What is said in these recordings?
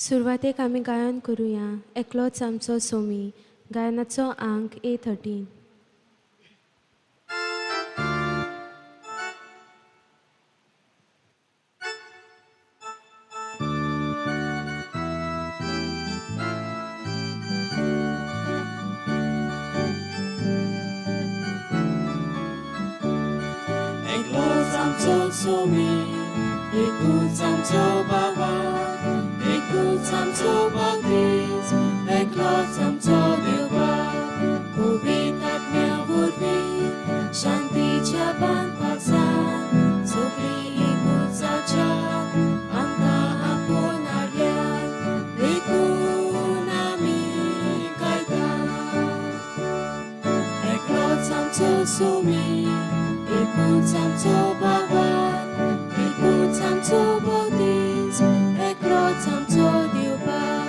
सुरवातेक आमी गायन करुया एकलोच आमचो सोमी गायनाचो आंक A 13. एकलोच आमचो सोमी, एकूच आमचो बाबा, एकूच आमचो बाप्तीज, एकलोच आमचो देवबाप, पवित्र आत्म्या वरवीं शांतीच्या बांदपासान सगळीं एकूच जावच्या आमकां आपोवन हाडल्यात, देखून आमी गायता. एकलोच आमचो सोमी, एकूच आमचो बाबा, एकूच आमचो बाप्तीज, एकलोच आमचो देवबाप.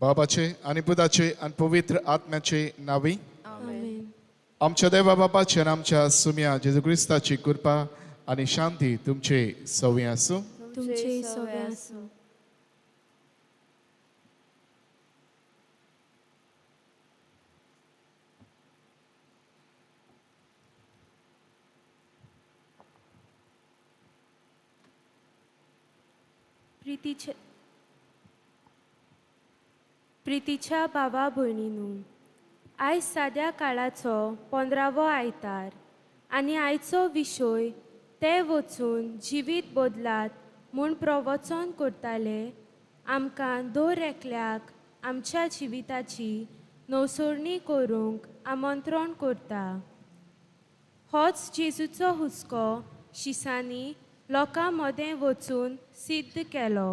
बाबाचे आनी पुताचे आनी पवित्र आत्म्याचे नावी. आमेन. आमच्या देवा बापाचे आनी आमच्या सुम्या जेजू क्रिस्ताची कृपा आनी शांती तुमचे सवी आसूं. तुमचे सवे आसूं. प्रितीच्या प्रितीच्या भावा भयणीनू, आयज साद्या काळाचो 15वो आयतार आनी आयचो विशय ते वचून जिवीत बदलात म्हूण प्रवचन करताले. आमकां दर एकल्याक आमच्या जिविताची नवसरणी करूंक आमंत्रण करता. होच जेजूचो हुस्को शिसांनी लोकां मदें वचून सिद्ध केलो.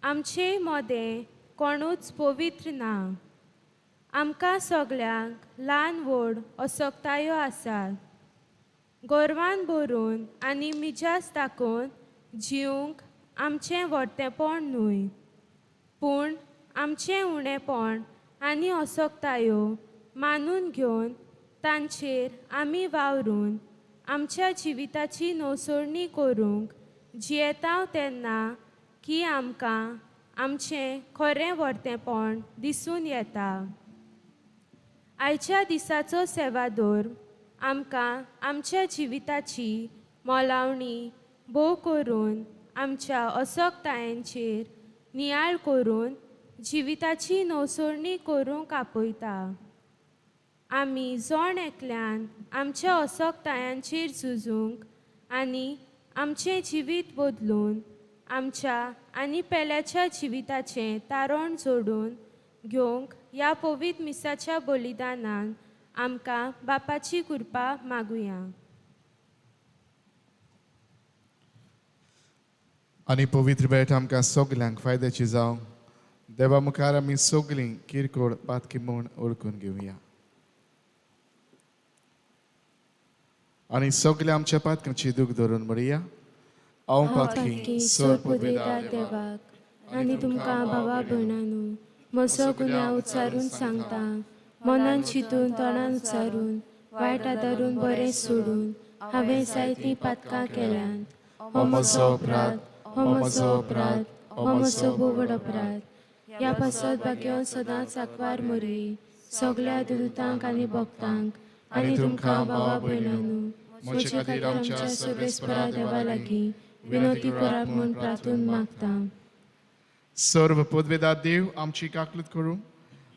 आमचे मदें कोणूच पवित्र ना. आमकां सगल्यांक ल्हान व्हड असक्तायो आसात. गर्वान भरून आनी मिजास दाखोवन जिवंक आमचें व्हडतेपण न्हय, पूण आमचें उणेपण आनी असक्तायो मानून घेवन तांचेर आमी वावरून आमच्या जिविताची नवसरणी करूंक जियेता तेन्ना की आमकां आमचें खरें व्हडतेपण दिसून येता. आयच्या दिसाचो सेवादोर आमकां आमच्या जिविताची मोलावणी भोव करून आमच्या असक्तायांचेर नियाळ करून जिविताची नवसरणी करूंक आपयता. आमी जण एकल्यान आमच्या असक्तायांचेर झुजूंक आनी आमचें जिवीत बदलून आमच्या आनी पेल्याच्या जिविताचें तारण जोडून घेवंक ह्या पवित्र मिसाच्या बलिदानान आमकां बापाची कृपा मागुया. आनी पवित्र भेट आमकां सगल्यांक फायद्याची जावं. देवा मुखार आमी सगळीं किरकोळ पातकी म्हूण ओळखून घेवया आनी सगल्या आमच्या पातकांची दूख धरून म्हणया, हांव पातकी सोर पुदवेदार देवाक आनी तुमकां भावा भयणानू म्हजो गुन्यांव उच्चारून सांगता. मनान चिंतून तोंडान उच्चारून वायट आदारून बरें सोडून हांवें जायतीं पातकां केल्यांत. हो म्हजो अपराध, हो म्हजो अपराध, हो म्हजो भोव अपराध. ह्या पासत भाग्यवंत सदांच आंकवार मरवी सगल्या दुतांक आनी भक्तांक आनी तुमकां भावा भयणानू म्हजे खातीर आमच्या सर्वेस्परा देवा लागीं विनोती करात म्हूण प्रार्थून मागता. सर्व पदवेदार देव आमची काकलूत करूं,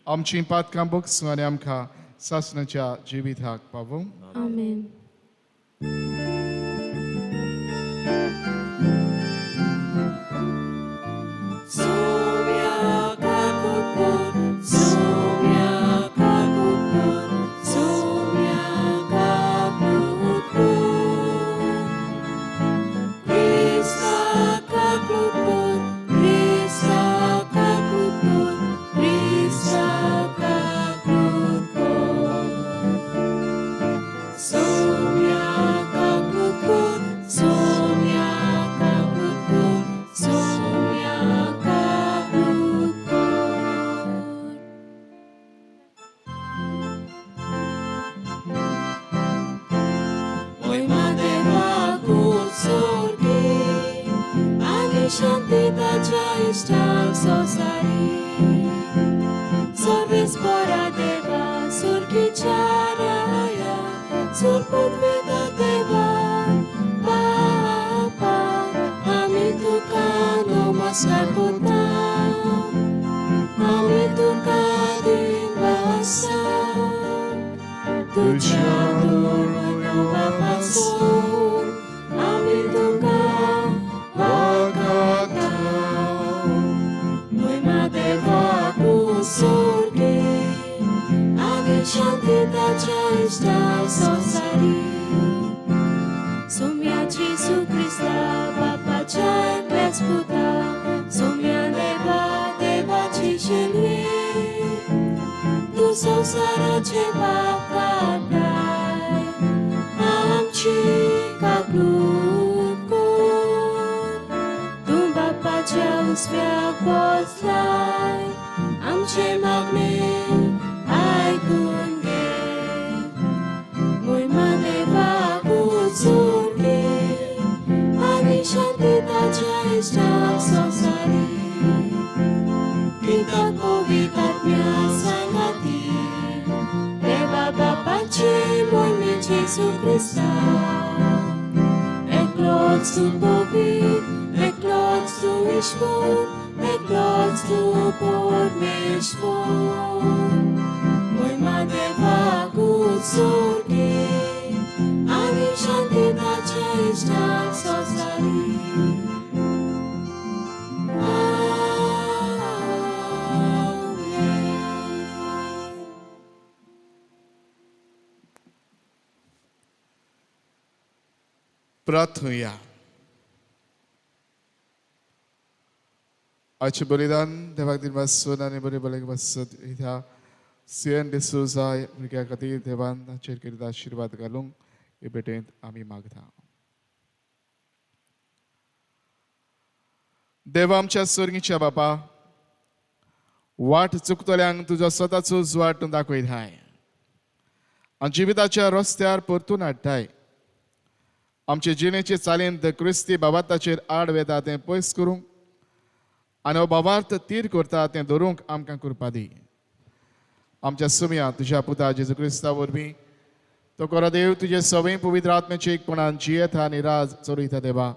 आमची पातकां बोगसूं आनी आमकां सासणाच्या जिविताक पावोवं. आमेन. Soumya. आनी शांती ताच्या इश्टांक संवसारी. सर्वेस्परा देवा सुर्गीच्या राया सुर पदवेदा देवा बापा आमी तुका नमस्कार करता आमी तुका दिनवासा तुज्या दुर्वापासून आमी तुका वखता म्हयमा देवाक सुर्गे आनी शांती ताच्या इश्टांक संवसारी. सोम्या जेजू क्रिस्ता बापाच्या एकल्याच पुता सोम्या देवा देवाची शेली तूं संवसाराचे पाप काडटाय आमची काकूट कर. तूं बापाच्या उजव्याक बसलाय आमचे मागणे आयकून घे. म्हयमा देवाक सुर्गे आनी शांती ताच्या इश्टांक संवसारी. कित्याक पवित्र आत्म्या सांगाती देवा बापाचे मोहिमे जेजू क्रिस्ता. एकलोच तूं पवित्र एकलोच तूं ईश्वर एकलोच तूं परमेश्वर. म्हयमा देवाक सुर्गे आनी शांती ताच्या इश्टांक संवसारी. आमेन. प्रार्थुया. आजचे बलिदान देवाक दिनवासून आनी बरी भलायकी वासत ह्या सीएन डिसोजा भुरग्या खातीर देवान ताचेर करीत आशिर्वाद घालूंक हे भेटेंत आमी मागता. देवा आमच्या स्वर्गीच्या बापा, वाट चुकतल्यांक तुजो स्वताचो वाट तूं दाखयताय आनी जिविताच्या रस्त्यार परतून हाडटाय. आमचे जिणेचे चालींत क्रिस्ती बाबाताचेर आड वेता तें पयस करूंक आनी हो बाबार्थ तीर करता तें धरूंक आमकां कृपा दी. आमच्या सुमया तुज्या पुता जेजू क्रिस्ता वरवीं तो कोरा देव तुजे सवय पवित्र आत्म्याचे एकपणान जियेता आनी राज चलयता देवा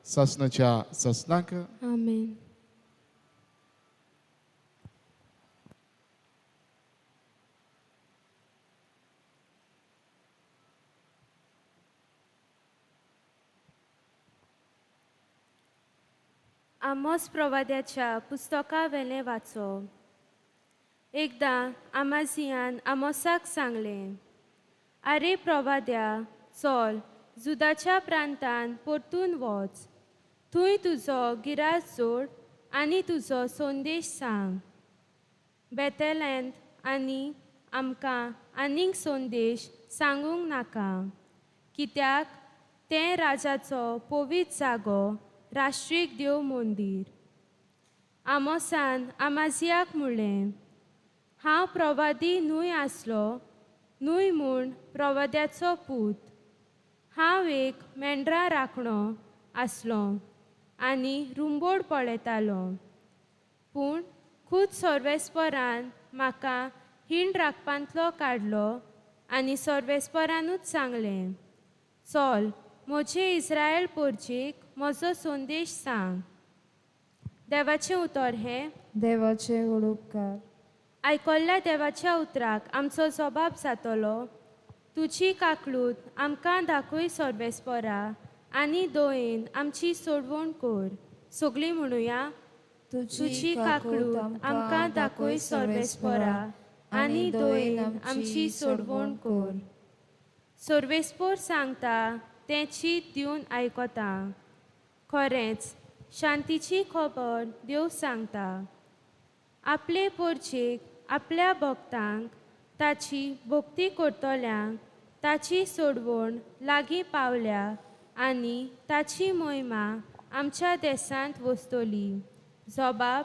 ससनाच्या ससनाक. आमेन. आमोस प्रवाद्याच्या पुस्तका वेलें वाचो. एकदां आमाजियान आमोसाक सांगलें, आरे प्रवाद्या, चल जुदाच्या प्रांतान परतून वच, थंय तुजो गिरास जोड आनी तुजो संदेश सांग. बेतेलेंत आनी आमकां आनीक संदेश सांगूंक नाका, कित्याक तें राजाचो पवित्र जागो, राष्ट्रीक देव मंदीर. आमोसान आमाजियाक म्हणलें, हांव प्रवादी न्हय आसलो, न्हय म्हूण प्रवाद्याचो पूत. हांव एक मेंढरां राखणो आसलो आनी रुंबोड पळयतालो, पूण खूद सर्वेस्परान म्हाका हिंड राखपांतलो काडलो आनी सर्वेस्परानूच सांगलें, चल म्हजे इस्रायल पोरचेक म्हजो संदेश सांग. देवाचें उतर हें. देवाचे उपकार. आयकल्ल्या देवाच्या उतराक आमचो जबाब जातलो. तुजी काकलूत आमकां दाखय सर्वेस्परा आनी दोयेन आमची सोडवण कर. सगळीं म्हणुया, तुजी काकलूत आमकां दाखय सर्वेस्परा आनी दोयेन आमची सोडवण कर. सर्वेस्पोर सांगता तें चीत दिवन आयकता. खरेंच शांतीची खबर देव सांगता. आपले पोरचेक आपल्या भक्तांक ताची भक्ती करतल्यांक ताची सोडवण लागीं पावल्या आनी ताची मोहिमा आमच्या देशांत वसतली. जबाब,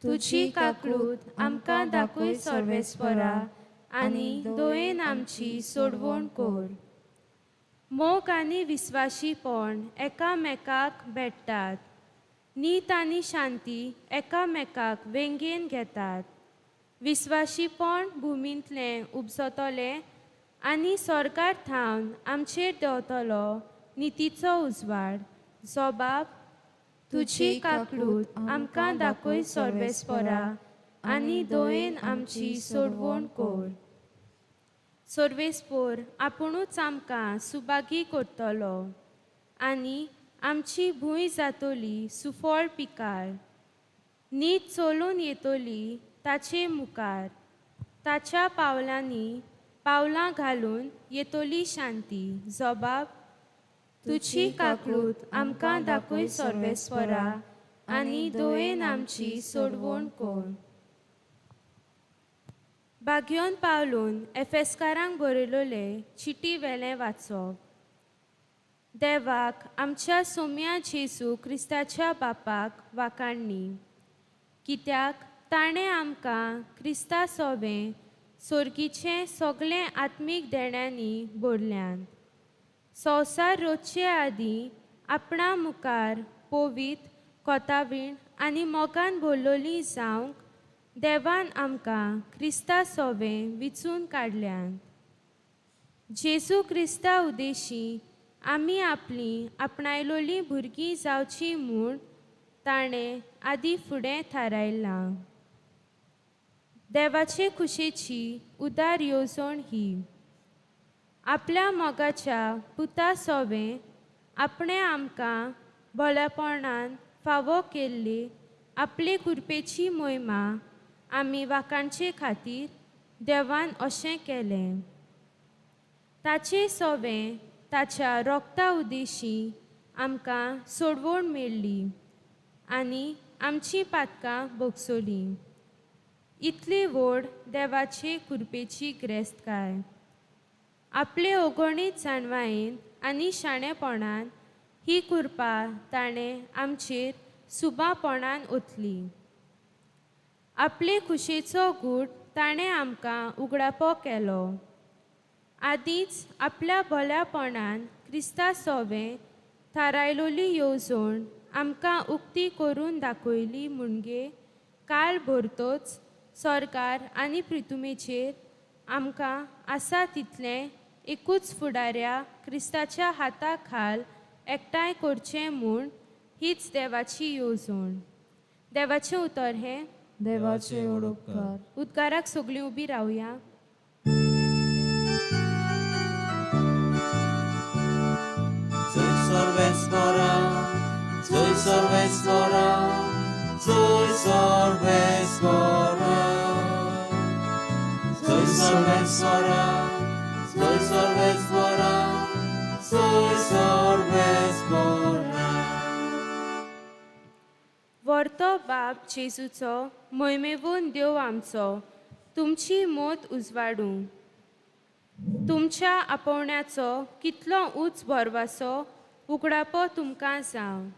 तुजी काकलूत आमकां दाखय सर्वेस्परा आनी दोयेन आमची सोडवण कर. मोग आनी विस्वाशीपण एकामेकाक भेट्टात. नीत आनी शांती एकामेकाक वेंगेन घेतात. विस्वाशीपण भुमींतलें उपजतलें आनी स्वर्गार थावन आमचेर देंवतलो नितीचो उजवाड. जोबाब तुजी काकळूत आमकां दाखय सर्वेस्परा आनी दयेन आमची सोडवण कर. सर्वेस्पोर आपुणूच आमकां सुभागी करतलो आनी आमची भूंय जातली सुफळ पिकाळ. नीत चलून येतली ताचे मुखार, ताच्या पावलांनी पावलां घालून येतली शांती. जबाब तुजी काकळूत आमकां दाखय सर्वेस्परा आनी दयेन आमची सोडवण कर. बागयोन पावलून एफेस्कारांक बरयलोले चिटी वेलें वाचप. देवाक आमच्या सोम्या जेजू क्रिस्ताच्या बापाक वाखाणणी, कित्याक ताणें आमकां क्रिस्ता सोवें सोर्गीचें सगळें आत्मीक देण्यांनी भरल्यान. संवसार रोचचे आदीं आपणा मुखार पवित्र कोतावीण आनी मोगान भरलोली जावंक देवान आमकां क्रिस्ता सोवें विचून काडल्यान. जेजू क्रिस्ता उदेशी आमी आपलीं आपणायलोलीं भुरगीं जावचीं म्हूण ताणें आदीं फुडें थारायलां. देवाचे खुशेची उदार येवजण ही, आपल्या मोगाच्या पुता सोवें आपणें आमकां भोलेपणान फावो केल्ली आपले कृपेची मोहिमा आमी वाखाणचे खातीर देवान अशें केलें. ताचे सोवें ताच्या रोगता उदेशी आमकां सोडवण मेळ्ळी आनी आमची पातकां भोगसली. इतली व्हड देवाचे कृपेची ग्रेस्तकाय. आपले अगणीत जाणवायेन आनी शाणेपणान ही कृपा ताणें आमचेर सुबापणान ओतली. आपले खुशेचो गूट ताणें आमकां उगडापो केलो. आदींच आपल्या भल्यापणान क्रिस्ता सोवें थारायलोली येवजण आमकां उक्ती करून दाखयली म्हणगे काल भरतोच सरकार आनी प्रितुमेचेर आमकां आसा तितलें एकूच फुडाऱ्या क्रिस्ताच्या हाता खाल एकठांय करचें म्हूण हीच देवाची येवजण. देवाचें उतर हें देवाचे उपकार. उदकाराक सगळीं उबी रावया. सर्वेस्परा, जय सर्वेस्परा, जय सर्वेस्परा, जय सर्वेस्परा, जय सर्वेस्परा, जय सर्वेस्परा. वर्तो बाप जेजूचो मोहिमेवून देव आमचो तुमची मोत उजवाडूं. तुमच्या आपोवण्याचो कितलो उंच भरवासो उगडापो तुमकां जावं.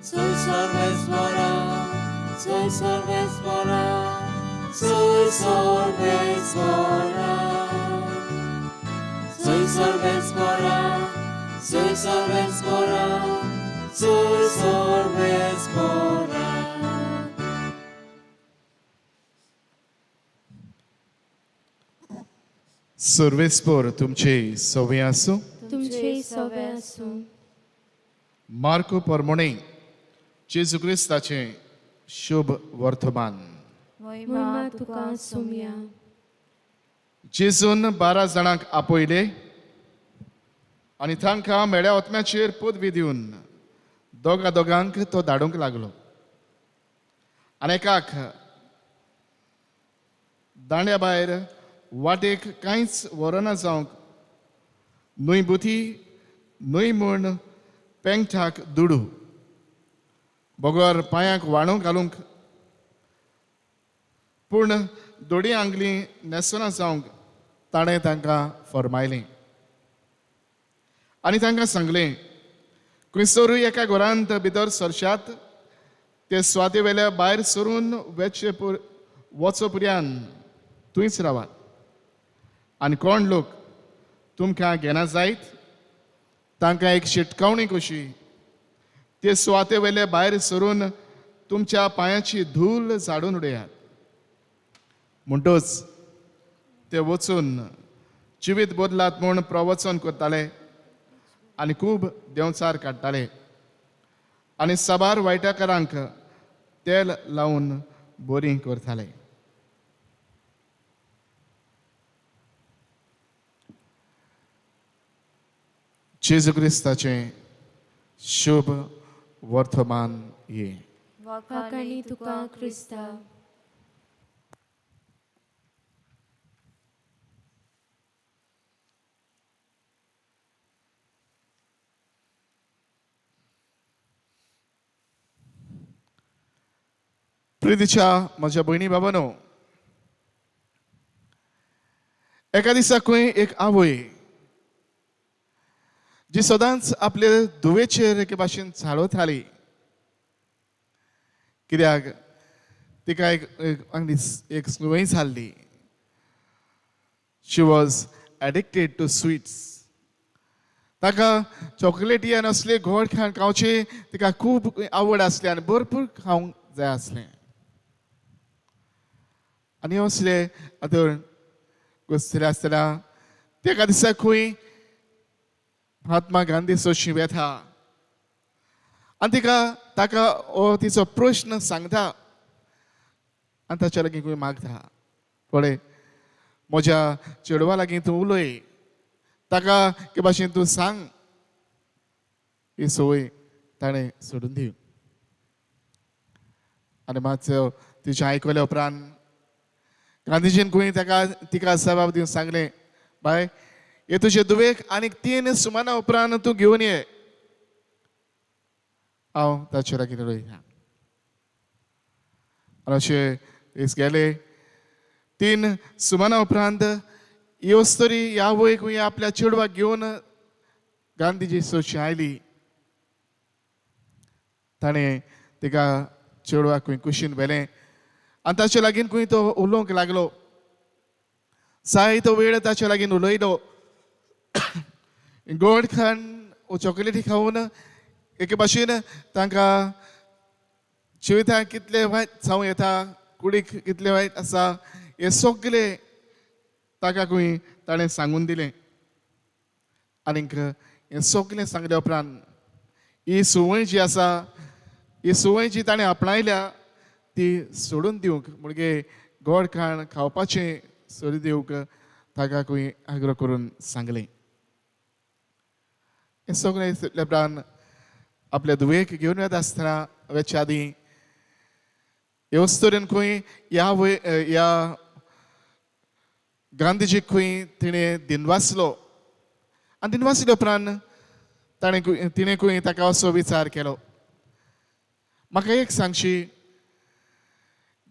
जय सर्वेस्परा, जय सर्वेस्परा, जय सर्वेस्परा, जय सर्वेस्परा, जय सर्वेस्परा, जय सर्वेस्परा. सर्वेस्पोर तुमचे सवे आसूं. तुमचे सवे आसूं. मार्को परमोणे जेजू क्रिस्ताचें शुभ वर्तमान. महिमा तुका सोम्या. जेजून 12 जाणांक आपयले आनी तांकां मेळ्या ओतम्याचेर पदवी दिवन दोगा दोगांक तो धाडूंक लागलो. आनी एकाक दांड्या भायर वाटेक कांयच व्हरना जावंक न्हय बुथी न्हय म्हूण पेंगठाक दुडू बगर पांयांक वाणू घालूंक पूण दोडी आंगली न्हेसना जावंक ताणें तांकां फरमायलें आनी तांकां सांगलें, खंयसरूय एका घरांत भितर सरशात ते स्वाते वेल्या भायर सरून वेचे वचो पर्यान थंयच रावात आनी कोण लोक तुमकां घेना जायत तांकां एक शिटकावणी कशी ते सुवाते वयले भायर सरून तुमच्या पांयाची धूल झाडून उडयात. म्हणटच ते वचून जिवीत बदलात म्हूण प्रवचन करताले आनी खूब देंवचार काडटाले आनी साबार वायटाकारांक तेल लावन बरीं करताले. जेजू क्रिस्ताचें शुभ वर्तमान हें. वाखाणी तुका क्रिस्ता. प्रितीच्या म्हज्या भयणी बाबानो, एका दिसा खंय एक आवय जी सदांच आपले धुवेचेर एके भाशेन चाळवताली, कित्याक तिका एक एक संवय जाल्ली. She was addicted to sweets. ताका चॉकलेटी आनी असले गोड खाण खावचे तिका खूब आवड आसली आनी भरपूर खावंक जाय आसलें. आनी असले आतां गोस्तिले आसतना तेका दिसा खंय महात्मा गांधी सोशी वेता आनी तिका ताका हो तिचो प्रश्न सांगता आनी ताच्या लागीं खंय मागता, पळय म्हज्या चेडवा लागीं तूं उलय, ताका के भाशेन तूं सांग. ही संवय ताणें सोडून दी. आनी मातसो तिचें आयकल्या उपरांत गांधीजीन खंय ताका तिका जबाब दिवन सांगलें, बाय हे तुजे धुवेक आनीक 3 सुमाना उपरांत तूं घेवन ये, हांव ताचे लागीं उलयता. आनी अशें दीस गेले. 3 सुमाना उपरांत ही अस्तुरी ह्या आवयक आपल्या चेडवाक घेवन गांधीजी सोशी आयली. ताणें तिका चेडवाक खंय कुशीन व्हेलें आनी ताचे लागीं खंय तो उलोवंक लागलो. जायतो वेळ ताचे लागीं उलयलो. गोड खाण चॉकलेटी खावन एके भाशेन तांकां जिवितांत कितलें वायट जावं येता, कुडीक कितलें वायट आसा हें सगळें ताका खंय ताणें सांगून दिलें. आनीक हें सगळें सांगल्या उपरांत ही संवय जी आसा, ही संवय जी ताणें आपणायल्या ती सोडून दिवंक, म्हणजे गोड खाण खावपाचें सोडून दिवंक ताका खंय आग्रो करून सांगलें. हें सगळें सोडल्या उपरांत आपल्या धुवेक घेवन वता आसतना वेच्या आदीं हे अस्तुरेन खंय ह्या वय ह्या गांधीजीक खंय तिणें दिनवासलो आनी दिनवासल्या उपरांत ताणें तिणें खंय ताका असो विचार केलो, म्हाका एक सांगशी,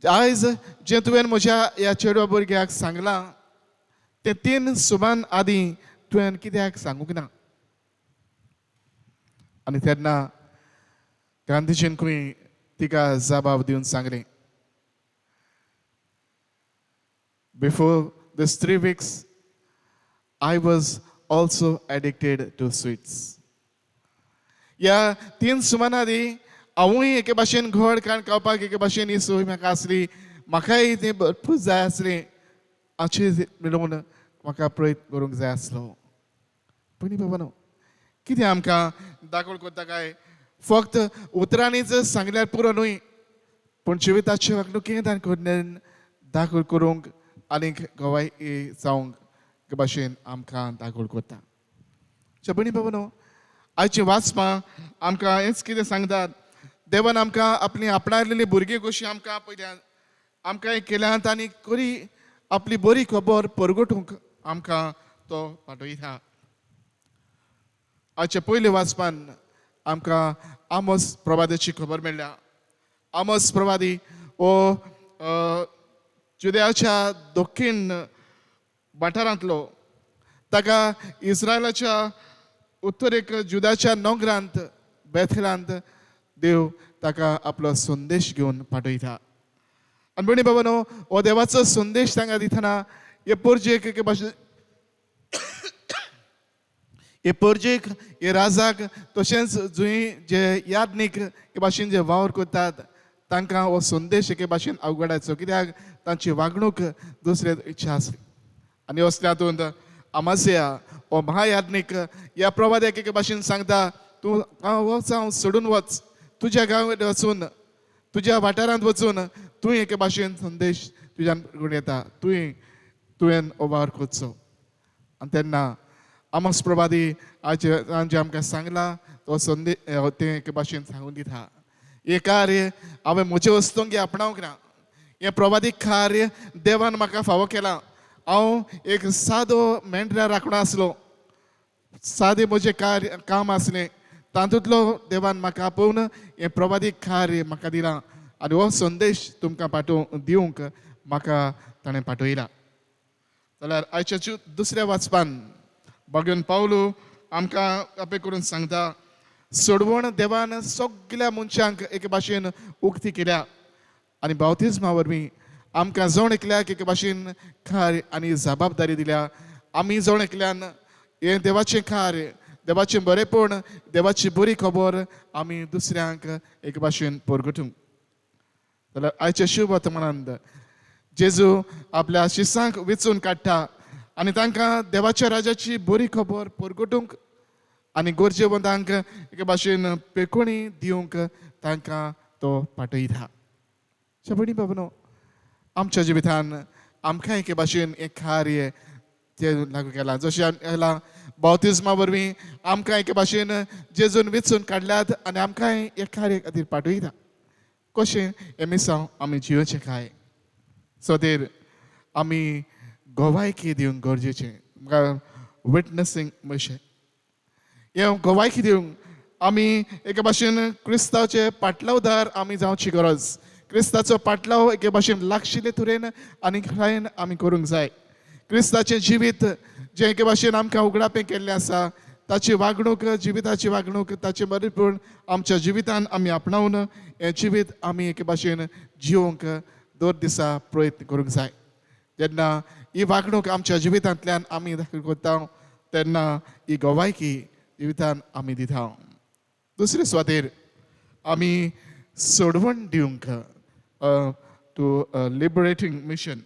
आयज जें तुवें म्हज्या ह्या चेडवा भुरग्याक सांगलां तें 3 सुमान आदीं तुवें कित्याक सांगूंक ना? आनी तेन्ना गांधीजीन खंय तिका जबाब दिवन सांगलें, before this 3 weeks I was also addicted to sweets. ह्या 3 सुमाना आदीं हांवूय एके भाशेन गोड खाण खावपाक एके भाशेन ही संवय म्हाका आसली, म्हाकाय तें भरपूर जाय आसलें, हाचेर मेळोवन म्हाका प्रयत्न करूंक जाय आसलो. पयलीं बाबा न्हू कितें आमकां दाखोवण करता काय फक्त उतरांनीच सांगल्यार पुरो न्हय, पूण जिविताचे वागणुकेंत आनी करण्यान दाखोवण करूंक आनीक गवाय जावंक भाशेन आमकां दाखोवण करता. भयणी बाबा न्हू आयची वाचपां आमकां हेंच कितें सांगतात, देवान आमकां आपली आपणायलेली भुरगीं कशी आमकां पयल्यान आमकां केल्यांत आनी करी आपली बरी खबर परगटूंक आमकां तो पाठयता. आयचे पयले वाचपान आमकां आमोस प्रवादाची खबर मेळ्ळ्या. आमोस प्रवादी हो जुद्याच्या दक्षिण वाठारांतलो, ताका इस्रायलाच्या उत्तरेक जुदाच्या नोंगरांत बेथेलांत देव ताका आपलो संदेश घेवन पाठयता. आनी भयणी बाबा न्हू हो देवाचो संदेश तांकां दितना हे पोरजेक एके भाशेन हे परजेक, हे राजाक, तशेंच जुंय जे याज्ञीक हे भाशेन जे वावर करतात तांकां हो संदेश एके भाशेन अवघडायचो, कित्याक तांची वागणूक दुसरे इच्छा आसली. आनी असल्या हातूंत अमासिया हो महायाज्ञीक ह्या प्रवाद्याक एके भाशेन सांगता, तूं वच, हांव सोडून वच, तुज्या गांवांत वचून, तुज्या वाठारांत वचून तूं एके भाशेन संदेश तुज्यान करून येता, तुवें हो वावर करचो. आनी तेन्ना आमोस प्रवादी आयचे आमकां सांगला तो संदेश तें एके भाशेन सांगून दिता. हें कार्य हांवें म्हजे वस्तूंक आपणावंक ना, हें प्रवादीक कार्य देवान म्हाका फावो केलां. हांव एक सादो मेंढरा राखणो आसलो, सादें म्हजें कार्य काम आसलें, तातूंतलो देवान म्हाका आपोवन हें प्रवादीक कार्य म्हाका दिलां आनी हो संदेश तुमकां पाठोवंक दिवंक म्हाका ताणें पाठयला. जाल्यार आयच्या दुसऱ्या वाचपान बागेवन पावलू आमकां अपेक करून सांगता, सोडवण देवान सगल्या मनशांक एके भाशेन उक्ती केल्या आनी बावतिज्मा वरवीं आमकां जण एकल्याक एके भाशेन कार्य आनी जबाबदारी दिल्या. आमी जण एकल्यान हें देवाचें कार्य, देवाचें बरेंपण, देवाची बरी खबर आमी दुसऱ्यांक एके भाशेन परगटूंक. जाल्यार आयच्या शुभ वर्तमानांत जेजू आपल्या शिसांक वेंचून काडटा आनी तांकां देवाच्या राजाची बरी खबर परगटूंक आनी गरजेवंतांक एके भाशेन पेकोणी दिवंक तांकां तो पाठयता. शबणी बाबनो, आमच्या जिवितान आमकां एके भाशेन एक कार्य तें लागू केलां. जशें केलां बावतिज्मा वरवीं आमकां एके भाशेन जेजून वेंचून काडल्यात आनी आमकांय एक कार्य खातीर पाठयता. कशें हें मिसांव आमी जियोचें काय सोदेर आमी गवायकी दिवंक गरजेचें, विटनसींग म्हणचें हें गवायकी दिवंक आमी एके भाशेन क्रिस्ताचे पाटलावदार आमी जावची गरज. क्रिस्ताचो पाटलाव एके भाशेन लागशिल्ले तुरेन आनी खरायेन आमी करूंक जाय. क्रिस्ताचें जिवीत जें एके भाशेन आमकां उगडापें केल्लें आसा ताची वागणूक, जिविताची वागणूक, ताचें बरेपण आमच्या जिवितान आमी आपणावन हें जिवीत आमी एके भाशेन जिवंक दर दिसा प्रयत्न करूंक जाय. जेन्ना ही वागणूक आमच्या जिवितांतल्यान आमी दाखल करता तेन्ना ही गवायकी जिवितान आमी दिता. दुसरे सुवातेर आमी सोडवण दिवंक टू लिबरेटींग मिशन.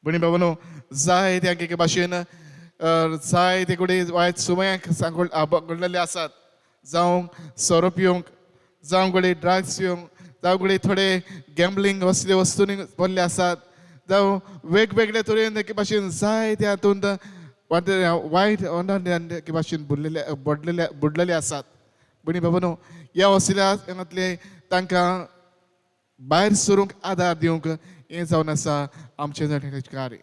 भयणी बाबानो, जाय त्या एके भाशेन जाय ते कडेन वायट सुमयांक सांगोडलेले आसात, जावं सोरो पिवंक, जावं घडये ड्रग्स पिवंक, जावं घडये थोडे गॅम्बलींग असले वस्तूंनी भरले आसात, जावं वेगवेगळे तरेन एके भाशेन जाय त्या हातूंत वायट एके भाशेन बुडलेले बुडलेले बुडलेले आसात. भयणी बाबानो, ह्या वसल्या हांगांतले तांकां भायर सरूंक आदार दिवंक हें जावन आसा आमचें कार्य.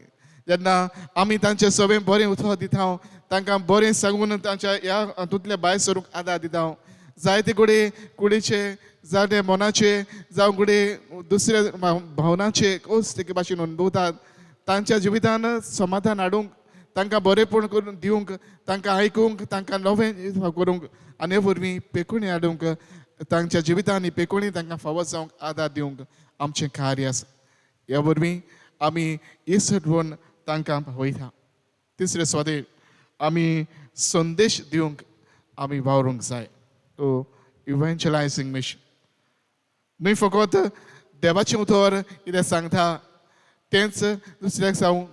जेन्ना आमी तांचे सगळें बरें उतर दिता, तांकां बरें सांगून तांच्या ह्या हातूंतले भायर सरूंक आदार दिता, जायते कडेन कुडीचे, जायते मनाचे, जावं घडये दुसऱ्या भावनाचे कस एके भाशेन अनुभवतात, तांच्या जिवितान समाधान हाडूंक, तांकां बरेंपण करून दिवंक, तांकां आयकूंक, तांकां नवें करूंक आनी हे वरवीं पेकोणी हाडूंक, तांच्या जिवितांनी पेकोणी तांकां फावो जावंक आदार दिवंक आमचें कार्य आसा. ह्या वरवीं आमी ही सटवण तांकां पावयता. तिसरे सुवातेर आमी संदेश दिवंक आमी वावरूंक जाय. To evangelising mission. न्हय फकत देवाचें उतर कितें सांगता तेंच दुसऱ्याक सांगूंक,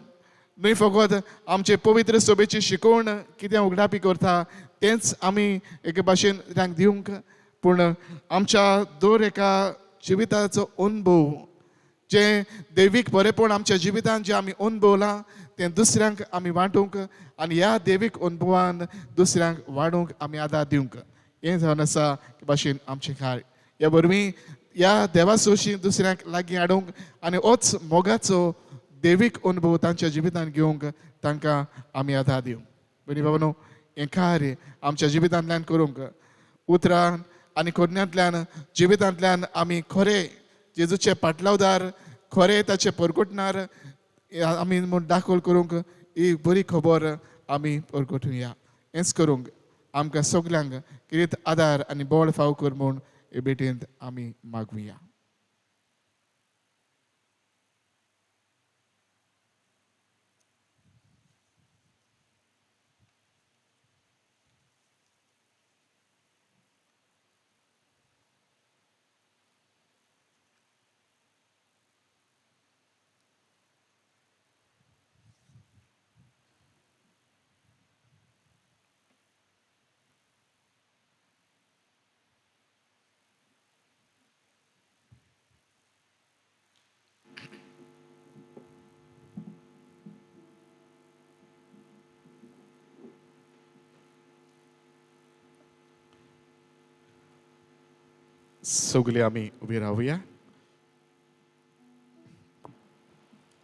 न्हय फकत आमचे पवित्र सभेची शिकवण कितें उगडापी करता तेंच आमी एके भाशेन तांकां दिवंक, पूण आमच्या दर एका जिविताचो अनुभव जें देवीक बरेंपण आमच्या जिवितान जें आमी अनुभवलां तें दुसऱ्यांक आमी वांटूंक आनी ह्या देवीक अनुभवान दुसऱ्यांक वाडूंक आमी आदार दिवंक हें जावन आसा भाशेन आमचें कार्य. ह्या वरवीं ह्या देवासोशी दुसऱ्यांक लागीं हाडूंक आनी होच मोगाचो देवीक अनुभव तांच्या जिवितान घेवंक तांकां आमी आदार दिवंक. भयणी बाबानो, हें कार्य आमच्या जिवितांतल्यान करूंक उतरान आनी करण्यांतल्यान जिवितांतल्यान आमी खरें जेजूचे पाटलावदार, खरें ताचे परगटणार आमी म्हूण दाखल करूंक ही बरी खबर आमी परगटुया. हेंच करूंक आमकां सगल्यांक कितें आदार आनी बळ फाव कर म्हूण हे भेटेंत आमी मागुया. सगळीं आमी उबी रावया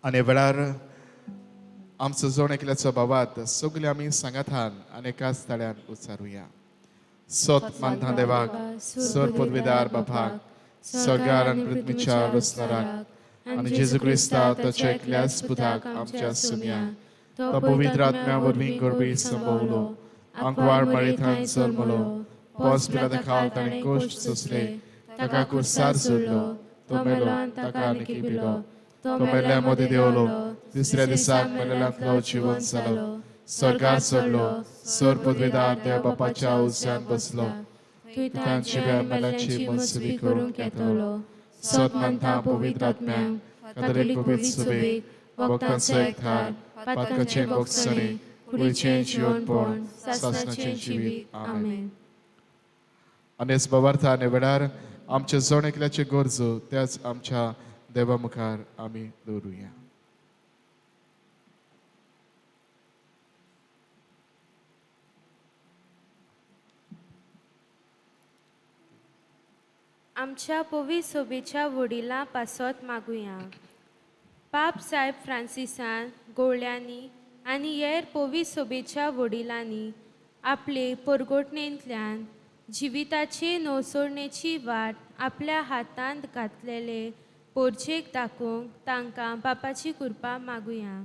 आनी वेळार आमचो जण एकल्याचो बाबात सगळीं आमी सांगातान आनी एकाच ताळ्यान उच्चारुया. सत मानता देवाक, सर पदवीदार बापाक, स्वर्गार आनी पृथ्वीच्या रचणाराक, आनी जेजू क्रिस्ता ताच्या एकल्याच पुताक आमच्या सुम्या, तो पवित्र आत्म्या वरवीं गर्भी संभवलो, आंकवार मरेथान जल्मलो, पोस पिलाता खाल ताणें कश्ट सोंसले, ताका कुर्सार सोडलो, तो मेलो, ताका आनी पिलो, तो मेल्ल्या मदीं देंवलो, तिसऱ्या दिसाक मेलेल्यांतलो जिवन जालो, स्वर्गार चडलो, सर पदवीदार देव बापाच्या उजव्यान बसलो, तांची मेल्याची मनसुबी करूंक येतलो. सत मानता पवित्र आत्म्याक, कातोलीक पवित्र सभेक, भक्तांचो एकठार, पातकाचें भोगसणें, कुडीचें जिवनपण, सासणाचें जिवीत. आमेन. आनी हेच बाबार्था आनी वेळार आमच्या जण एकल्याचे गरजो त्याच आमच्या देवा मुखार आमी दवरुया. आमच्या पवी सोबेच्या वडिलां पासत मागुया. पाप साहेब फ्रांसिसान गोवळ्यांनी आनी हेर पवी सोबेच्या वडिलांनी आपले पोरगोटणेंतल्यान जिविताचे नवसोडणेची वाट आपल्या हातांत घातलेले पोरचेक दाखोवंक तांकां बापाची कृपा मागुया.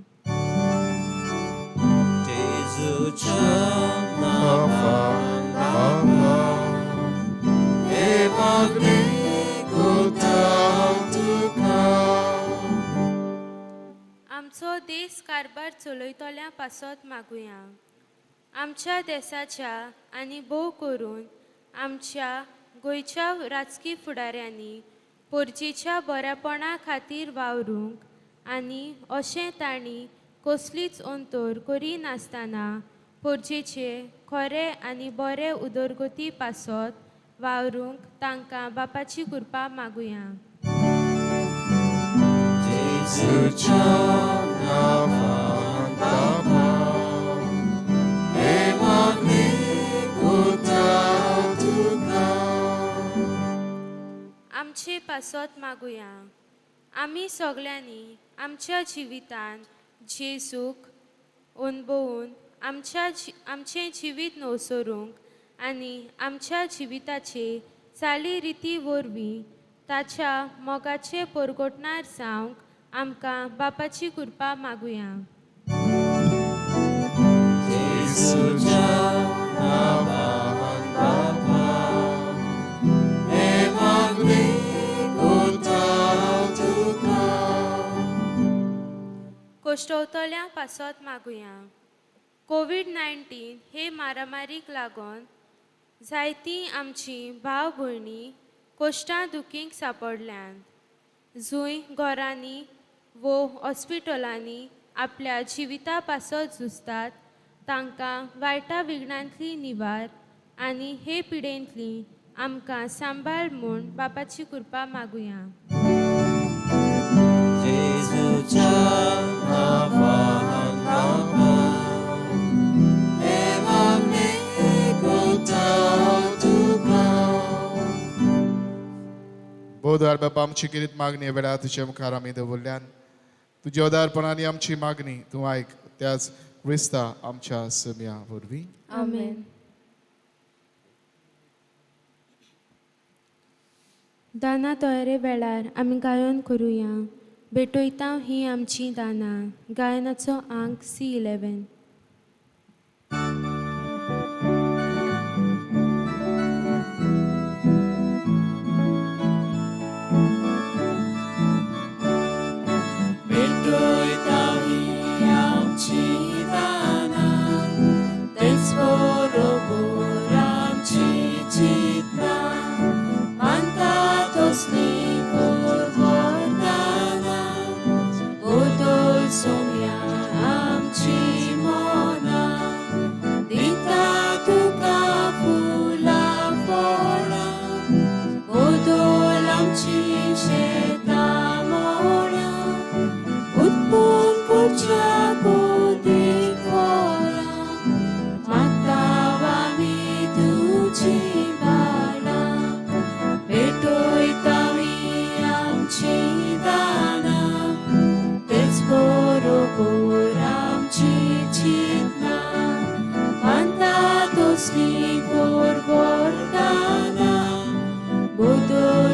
आमचो देश कारभार चलयतल्या पासत मागुया. आमच्या देशाच्या आनी भोव करून आमच्या गोंयच्या राजकी फुडाऱ्यांनी पोरजेच्या बऱ्यापणा खातीर वावरूंक आनी अशें तांणी कसलीच अंतर करिनासतना पोरजेचे खरे आनी बरे उदरगती पासत वावरूंक तांकां बापाची कृपा मागुया. आमचे पासत मागुया. आमी सगळ्यांनी आमच्या जिवितांत जेजूक अणभवून आमचें जिवीत नवसरूंक आनी आमच्या जिविताचे चाली रिती वरवीं ताच्या मोगाचे परगटणार जावंक आमकां बापाची कृपा मागुया. कोश्टवतल्या पासत मागुया. कोवीड-19 हे मारामारीक लागून जायतीं आमचीं भाव भयणी कोश्टां दुखींक सांपडल्यांत, जंय घरांनी वो हॉस्पिटलांनी आपल्या जिविता पासत झुजतात तांकां वायटा विघ्नांतली निवार आनी हे पिडेंतली आमकां सांबाळ म्हूण बापाची कृपा मागुया. बोधार बाबा आमची किरीत मागणी वेळा तुझ्या मुखार आमी दवरल्यान तुज्या उदारपणान आमची मागणी तूं आयक त्याच क्रिस्ता आमच्या सम्या वरवीं. आमेन. दाना तयारे वेळार आमी गायन करुया. भेटयता ही आमची दानां. गायनाचो आंक C11. Somia amci mo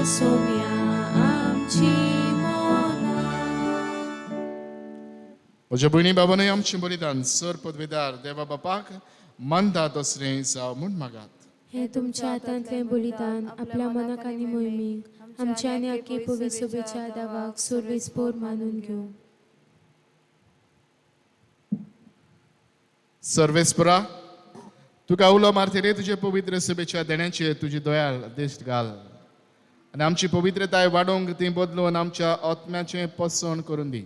Saumya आमची मनां. म्हज्या भयणी बाबानूय आमचें बलिदान सर पदवेदार देवा बापाक मानता तसलें जावं म्हूण मागात. हें तुमच्या हातांतलें बलिदान आपल्या मनाक आनी मोहिमेक आमच्या आनी आख्खे पवित्र सभेच्या दावाक सर्वेस्पोर मानून घेवं. सर्वेस्परा तुका उलो मारतले तुजे पवित्र सभेच्या देण्याचेर तुजी दयाळ दिश्ट घाल आनी आमची पवित्रताय वाडोवंक ती बदलून आमच्या आत्म्याचें पोसण करून दी.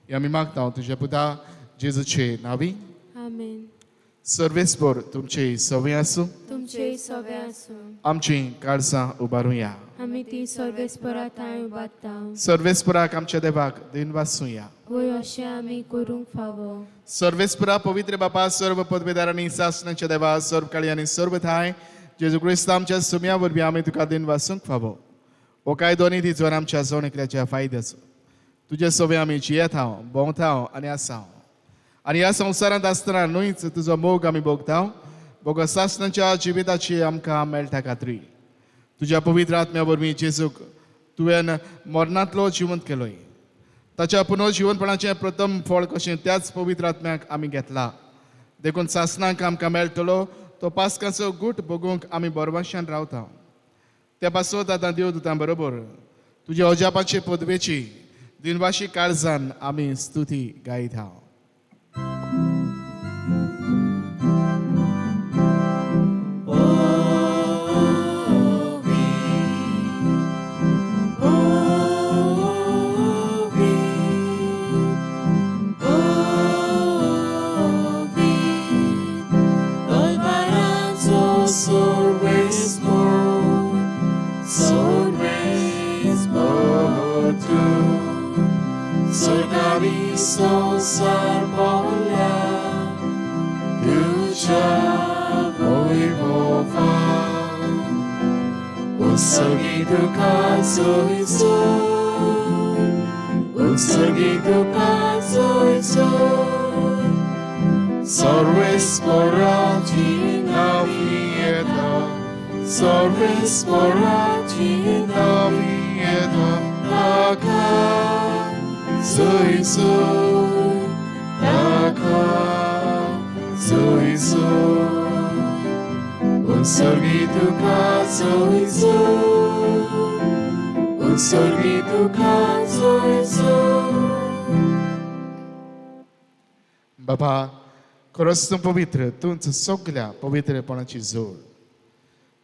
हें आमी मागता तुज्या पुता जेजूचे नांवी. आमेन. सर्वेस्पोर तुमचे सवय आसूं. तुमचे सवे आसूं. आमची काळजां उबारुया. आमी ती सर्वेस्परा थांय उबारता. सर्वेस्पराक आमच्या देवाक दिन वाचुया. वय अशें आमी करूंक फावो. सर्वेस्परा पवित्र बापा सर्व पदवेदारांनी सासणाच्या देवा सर्व काळी आनी सर्व थांय जेजू क्रिस्त आमच्या सुम्या वरवीं आमी तुका दिन वाचूंक फावो. हो कायदो आनी ती जोर आमच्या जण एकल्याच्या फायद्याचो. तुजे सवे आमी जियेत हांव भोंवता हांव आनी आसा हांव आनी ह्या संवसारांत आसतना न्हूच तुजो मोग आमी भोगता बोग सासणाच्या जिविताची आमकां मेळटा खात्री. तुज्या पवित्र आत्म्या वरवीं जेजूक तुवें मरणांतलो जिवंत केलोय. ताच्या पुनर्जिवनपणाचें प्रथम फळ कशें त्याच पवित्र आत्म्याक आमी घेतला. देखून सासणाक आमकां मेळटलो तो पास्काचो गूट भोगूंक आमी बरवाशान रावता. त्या पासत आतां देवदूतां बरोबर तुज्या अजापाचे पदवेची दिनवाशी काळजान आमी स्तुती गायता. संसार बोल्या तुझ्या वैभवान उत्सर्गी तुका जोयचो उत्सर्गी तुका जोयचो सर्वेस्पराची नावी येता सर्वेस्पराची नावी येता ताका जोयचो ताका जोयचो उत्सर्गी तुका जोयचो उत्सर्गी तुका जोयचो. बाबा खरोच तूं पवित्र तूंच सगल्या पवित्रपणाची जोड.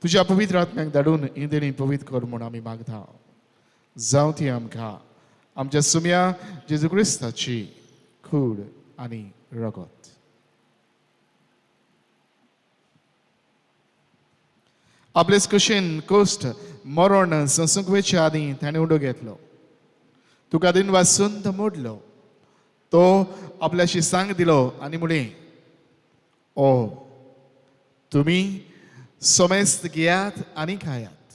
तुज्या पवित्र आत्म्याक धाडून ही देणी पवित्र कर म्हूण आमी मागता. जावं ती आमकां आमच्या सुम्या जेजू क्रिस्ताची कूड आनी रगत. आपलेच कुशीन कोश्ट मरण संसूंक वयचे आदीं ताणें उडो घेतलो. तुका दिन वाचून तो मोडलो. तो आपल्याशी सांग दिलो आनी म्हणलें, ओ तुमी समेस्त घेयात आनी खायात.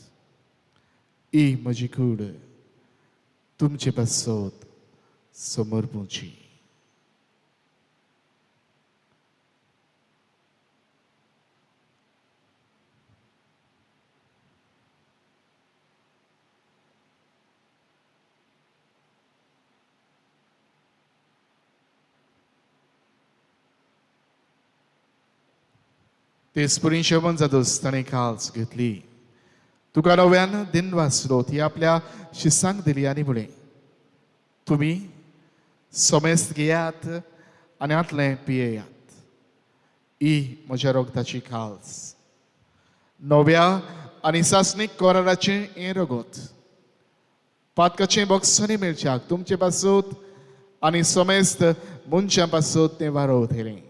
ही म्हजी कूड तुमचे पासत समर्पूची. तेच जेवण जातच ताणें काल्स घेतली. तुका नव्यान दिन वाचलो ती आपल्या शिसांक दिली आनी म्हणलें, तुमी समेस्त घेयात आनी हातलें पियेयात. ही म्हज्या रगताची काल्स नव्या आनी सासणीक कराराचें हें रगत पातकाचें बक्षणी मेळच्याक तुमचे पासत आनी समेस्त मनशां पासत तें वारोवतलें.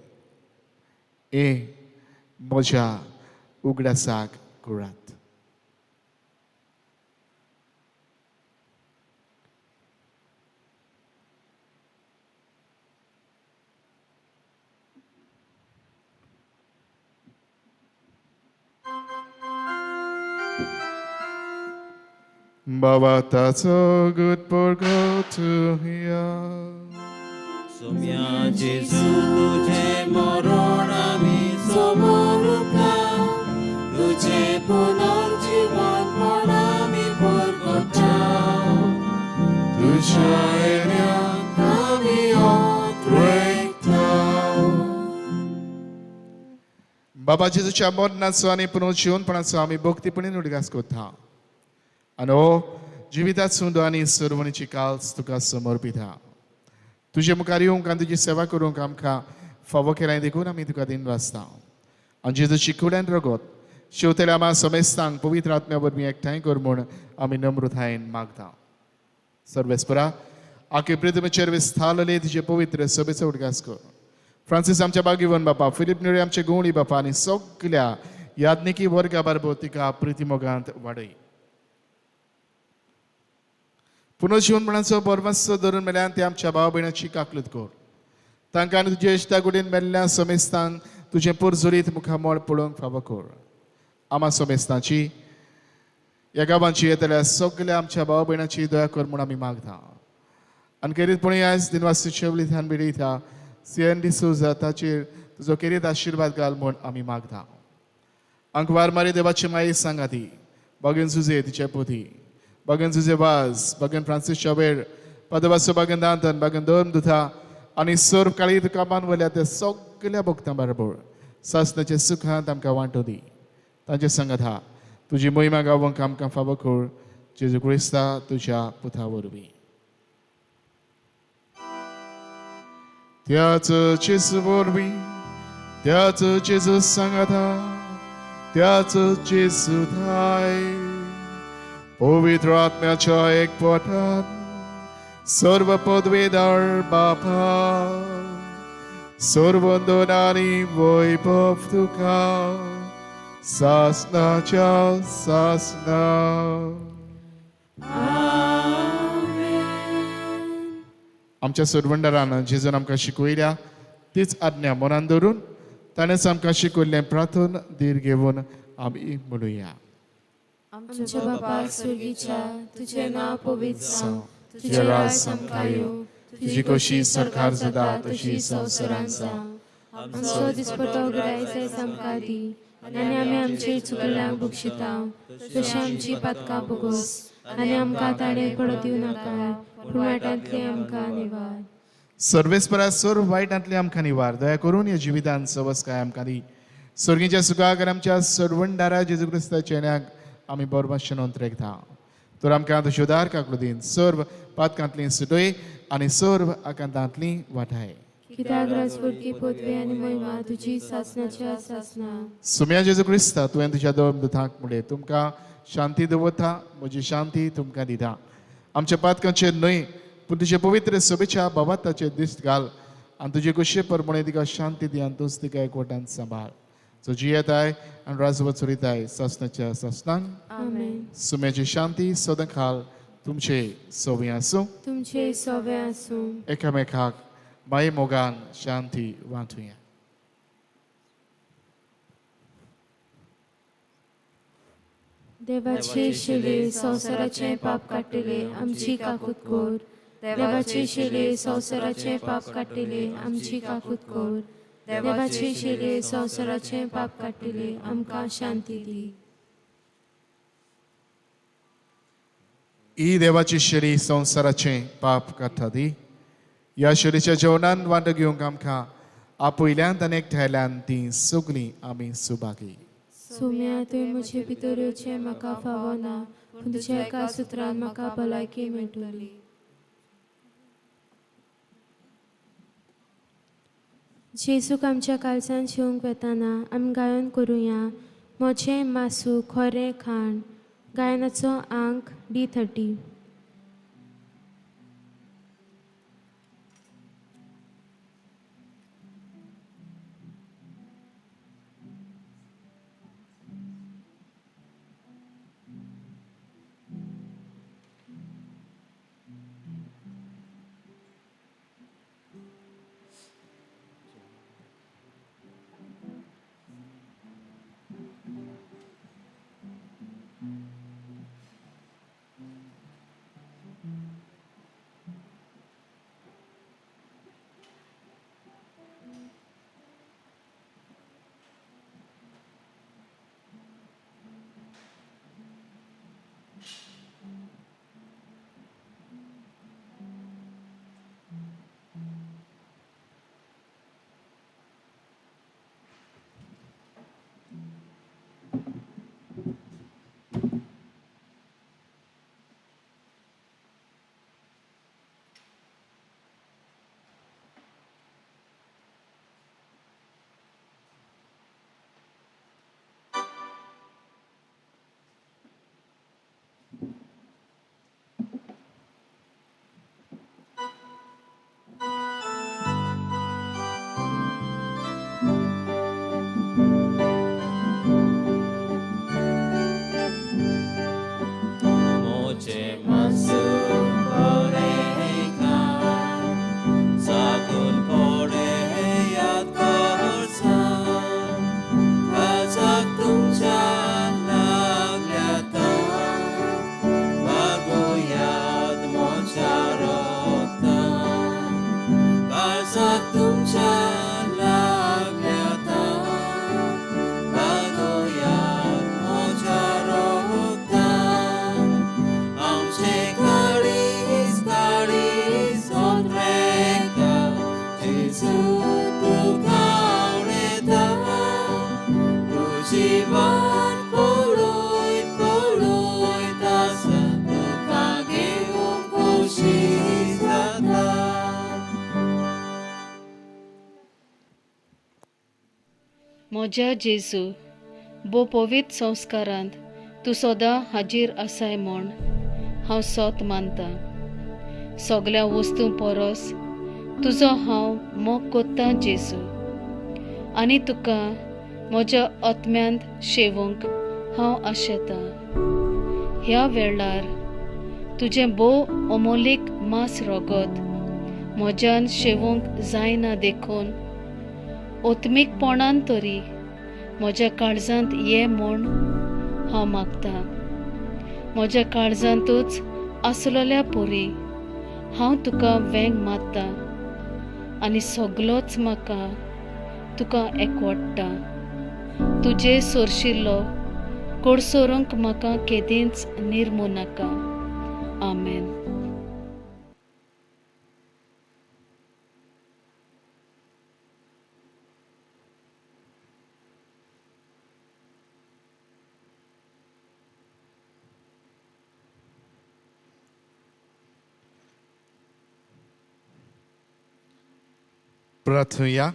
हें म्हज्या उगडासाक करात. बाबा ताचो गुट परगटुया. सोम्या जेजू तुझे मरण आमी समोर तुझे पुनर्जीवन म्हण आमी परगटता. बाबा जेजूच्या मरणाचो आनी पुनर्जिवनपणाचो आमी भक्तीपणी उडगास करता आनी हो जिवितात सुंदो आनी सर्वणीची काल्स तुका समर्पिता. तुजे मुखार येवंक आनी तुजी सेवा करूंक आमकां फावो केलाय देखून आमी तुका दिन वाचता. आनी जेजूची कुड्यान रगत शेवतल्या आमा समेस्तांक पवित्र आत्म्या वरवीं एकठांय कर म्हूण आमी नम्रतायेन मागता. सर्वेस्परा आखे पृथ्वीचेर विस्थालले तुजे पवित्र सभेचो उडगास कर. फ्रांसीस आमच्या बागीवन बापा, फिलीप न्युरे आमचे गोवणी बापा आनी सगल्या याज्ञिकी वर्गा बारबो तिका प्रितीमोगांत वाडय. पुनर्जिवनपणाचो बरमासो धरून मेल्यान ते आमच्या भाव भयणाची काकलूत कर. तांकां आनी तुजे इश्टा कुडीन मेल्ल्या समेस्तांक तुजें पोरजोरीत मुखामळ पळोवंक फावो कर. आमा समेस्तांची ह्या गांवांची येतल्या सगल्या आमच्या भाव भयणाची दया कर म्हूण आमी मागता. आनी खेरीतपणी आयज दिनवासी शेवली ध्यान बिडयता सी एन डी सुजा ताचेर तुजो खेरीत आशिर्वाद घाल म्हूण आमी मागता. अंकवार मारी देवाची माई सांगा ती बागेन सुजे तिचे पोती, बागेन सुजे वाज, बागेन फ्रांसीस शावेर, पदवासो बागेन दांतन, बागेन दोन दुथा आनी सर्व काळी तुका मानवल्या त्या सगल्या भक्तां बरोबर सासनाचे सुखांत आमकां वांटो दी. तांचे सांगात हा तुजी मोहिमा गावंक आमकां फावो कर जेजू क्रिस्ता तुज्या पुता वरवीं. त्याच जेजू वरवीं, त्याच जेजू सांगाता, त्याच जेजू थाय पवित्र आत्म्याच्या एकवटान सर्व पदवेदार बापा सर्व आनी वैभव तुका सासनाच्या सासना. आमच्या सरवंडारान जेजून आमकां शिकयल्या तीच आज्ञा मनान धरून ताणेंच आमकां शिकयल्लें प्रार्थन धीर घेवन आमी म्हणुया. आमच्या बापा स्वर्गीच्या, तुजें नांव पवित्र जावं, तुजें राज आमकां येवं, तुजी कशी सरकार जाता तशी संवसारांत जावं. आमचो दिसपटो ग्रायस आयज आमकां दी आनी आमी आमचे चुकल्यांक बक्षिता तशी आमची पातकां भोगोस आनी आमकां ताणें पडत दिवं नाका पूण वायटांतलें आमकां निवार. सर्वेस्परा सर्व वायटांतलें आमकां निवार. दया करून ह्या जिवितान सवसकाय आमकां दी. स्वर्गीच्या सुखाक आनी आमच्या सर्वंडारा जेजू क्रिस्ताच्या येण्याक आमी बरमाशेन अंतरेकता. तर आमकां तुज्यो दार काकलुदीन सर्व पातकांतलीं सुटय आनी सर्व आकांतांतलीं वाटाय. कित्याक राजवटकी पदवी आनी महिमा तुजी सासनाच्या सासना. सुम्या जेजू क्रिस्ता तुवें तुज्या दोन दुतांक म्हणलें तुमकां शांती दवरता, म्हजी शांती तुमकां दिता. आमच्या पातकांचेर न्हय पूण तुजे पवित्र सभेच्या बाबाताचेर दिश्ट घाल आनी तुजे कुशे प्रमाणे तिका शांती दी आनी तूंच तिका एकवटान सांबाळ. सो जियेताय आनी राजवट चलयताय सासनाच्या सासनान. आमेन. सुम्याची शांती सदां खाल तुमचे सोवे आसूं, तुमचे सोवे आसूं. एकामेकाक माई मोगान शांती वांटुया. देवाचे शिले संवसाराचें पाप काडटले आमची काकूत कर. देवाचे शिले संवसाराचें पाप काडटले आमची काकूत कर. देवाचे शिले संवसाराचें पाप काडटले आमकां शांती दी. ही देवाची शेरी संवसाराचें पाप काडटा दी. ह्या शेरीच्या जेवणान वांटो घेवंक आमकां आपयल्यान आनी एकठांयल्यान ती सगळीं आमी सुभागी. सोम्या तुवें म्हजे भितर येवचें म्हाका फावो ना पूण तुज्या एका सुत्रान म्हाका भलायकी मेळटली. जेजूक आमच्या काळजान शिवंक वेताना आमी गायन करुया म्हजें मासू खोरें खाण. गायनाचो आंक D30. तुमचे मासू पळयता साकून पळयात करसा काळजाक तुमच्या लागल्या बागोयात म्हज्या रगतान काळजाक तुमच्या लागल्या बागोयात म्हज्या रगतान आमचे काळीज काळीज ओंद्रेता जेजू तुका आवडता तुजी वाट पळय पळयत आसा तुका घेवंक खोशी जाता. म्हज्या जेजू, भोव पवित्र संस्कारांत तूं सदां हाजीर आसाय म्हूण हांव सोत मानतां. सगल्या वस्तूं परस तुजो हांव मोग कोत्तां जेजू, आनी तुका म्हज्या आत्म्यांत शेवूंक हांव आशेतां. ह्या वेळार तुजें भोव अमोलीक मांस रगत म्हज्यान शेवूंक जायना देखून ओत्मीकपणान तरी म्हज्या काळजांत ये म्हूण हांव मागतां. म्हज्या काळजांतूच आसलेल्या परी हांव तुका वेंग मारतां आनी सगलोच म्हाका तुका एकवडटा. तुजे सोरशिल्लो कोडसोरूंक म्हाका केदींच निर्मू नाका. आमेन. प्रार्थुया.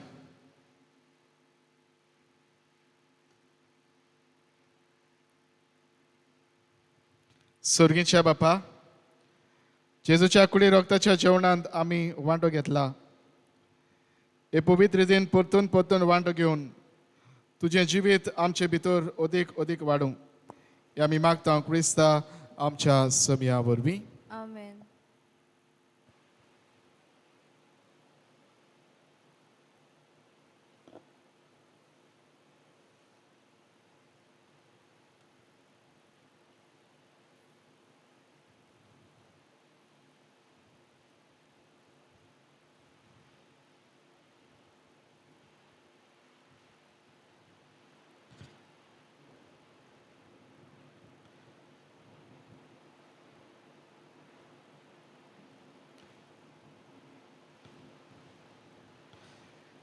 सर्गीच्या बापा, जेजूच्या कुडी रक्ताच्या जेवणांत आमी वांटो घेतला. हे पवित्र रितीन परतून परतून वांटो घेवन तुजें जिवीत आमचे भितर अदीक अदीक वाडूं हे आमी मागता क्रिस्ता आमच्या समया वरवीं. आमेन.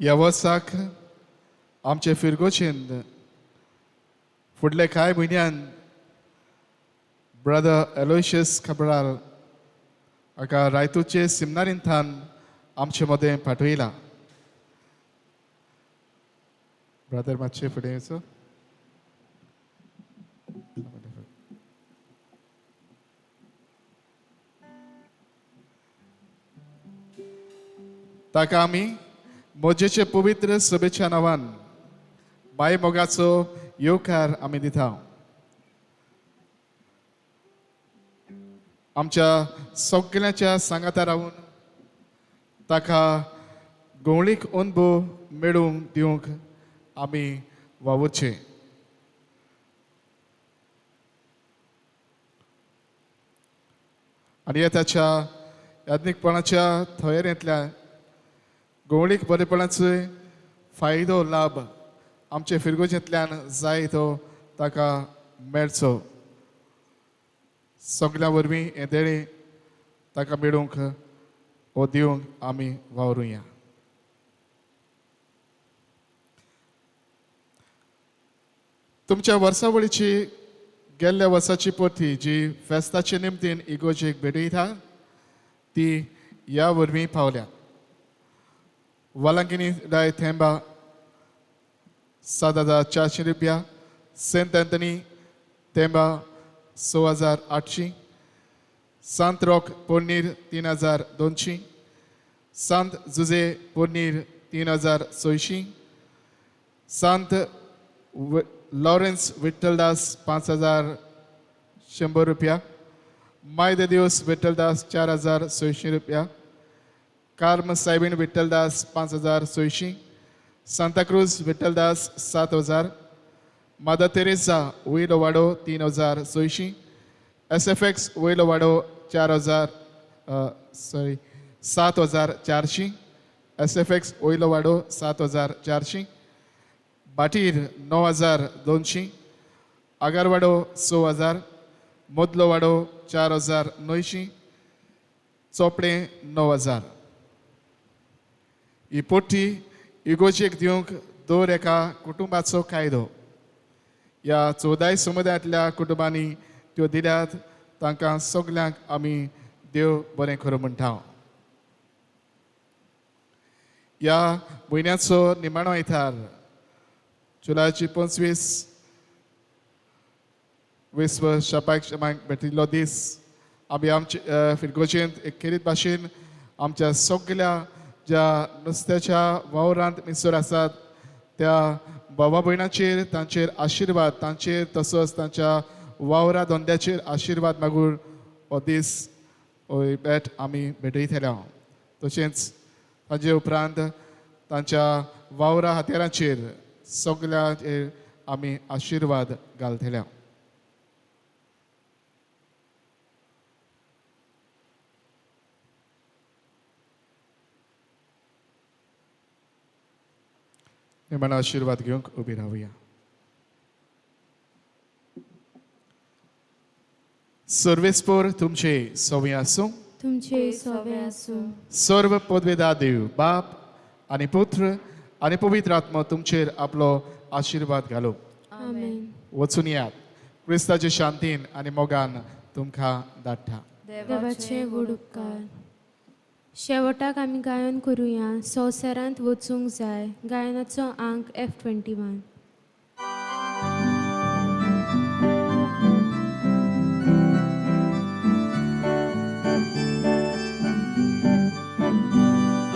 ह्या वर्साक आमचे फिरगोचेन फुडले कांय म्हयन्यान ब्रदर एलोशियस खबराल हाका रायतूचे सिमनारींतल्यान आमचे मदें पाठयला. ब्रदर मातशें फुडें येवचो. ताका आमी मोजेचे पवित्र सभेच्या नांवान माय मोगाचो येवकार आमी दिता. आमच्या सगळ्यांच्या सांगाता रावून ताका गोंवळीक अनुभव मेळूंक दिवंक आमी वावुरचें. आनी ह्या ताच्या याज्ञीकपणाच्या थयरेंतल्या गोंवळीक बरेपणाचो फायदो लाभ आमचे फिरगोजेंतल्यान जाय तो ताका मेळचो. सगल्या वरवीं हें देणें ताका मेळूंक वो दिवंक आमी वावरुया. तुमच्या वर्सावळीची गेल्ल्या वर्साची पोथी जी फेस्ताचे निमतीन इगोजेक भेटयता ती ह्या वरवीं पावल्या. वालांकिनी राय थेंबा 7,400 रुपया, सेंट अँथनी थेंबा 6,800, सांत रॉक पोरनीर 3,200, सांत जुजे पोरनीर 3,600, सांत लॉरेन्स विठ्ठलदास 5,100 रुपया मायदे दिवस विठ्ठलदास 4600 रुपया, कार्म सायबीण विठ्ठलदास 5600, सांताक्रूज विठ्ठलदास 7000, मादर तेरेसा वयलो वाडो 3600, एस एफ एक्स वयलो वाडो 7400, एस एफ एक्स वयलो वाडो 7400, भाटीर 9200, आगारवाडो 6000, मदलो वाडो 4900, चोपडें 9000। ही पोटी इगोजेक दिवंक दर एका कुटुंबाचो कायदो। ह्या 14 समुदायांतल्या कुटुंबांनी त्यो दिल्यात, तांकां सगल्यांक आमी देव बरें करूं म्हणटा। ह्या म्हयन्याचो निमाणो आयतार जुलयाची 25 विश्व शपाक क्षमाक भेटिल्लो दीस आमी आमचे फिरगोजेंत एक खेरीत भाशेन आमच्या सगल्या ज्या नुस्त्याच्या वावरांत मिसर आसात त्या भावा भयणाचेर तांचेर आशिर्वाद, तांचेर तसोच तांच्या वावरा धंद्याचेर आशिर्वाद मागून हो दीस हो भेट आमी भेटयतले। तशेंच ताजे उपरांत तांच्या वावरा हत्यारांचेर सगळ्यांचेर आमी आशिर्वाद घालतले। निमाणो आशिर्वाद घेवंक उबी रावया। सर्वेस्पोर तुमचे सवे आसूं, तुमचे सवे आसूं। सर्व पदवेदा देव बाप आनी पुत्र आनी पवित्र आत्मा तुमचेर आपलो आशिर्वाद घालो। आमेन। वचून यात, क्रिस्ताचे शांतीन आनी मोगान तुमकां धाडटा। देवाचे व्हड उपकार। शेवटाक आमी गायन करुया संवसारांत वचूंक जाय गायनाचो आंक F21।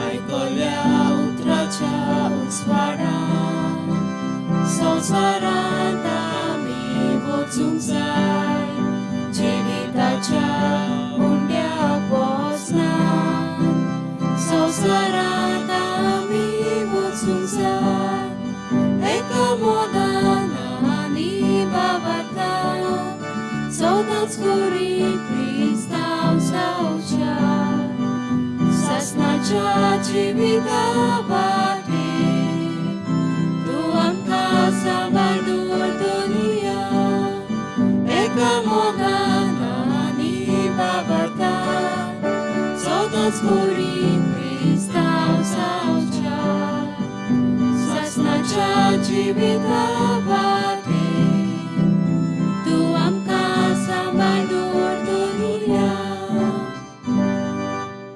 आयकल्या उतराच्या उजवाडान संवसारांत आमी वचूंक जाय, जिविताच्या उंड्या पोसना संवसारांत आमी वचूंक जाय, एका मोगान आनी बाबातान सदांच करी क्रिस्तांव जावच्या सासणाच्या जिविता वाटेर तूं आमकां सांबाळ दवर दुनिया, एका मोगान आनी बाबातान सदांच करी क्रिस्तांव जावच्या सासणाच्या जिविता वाटेर।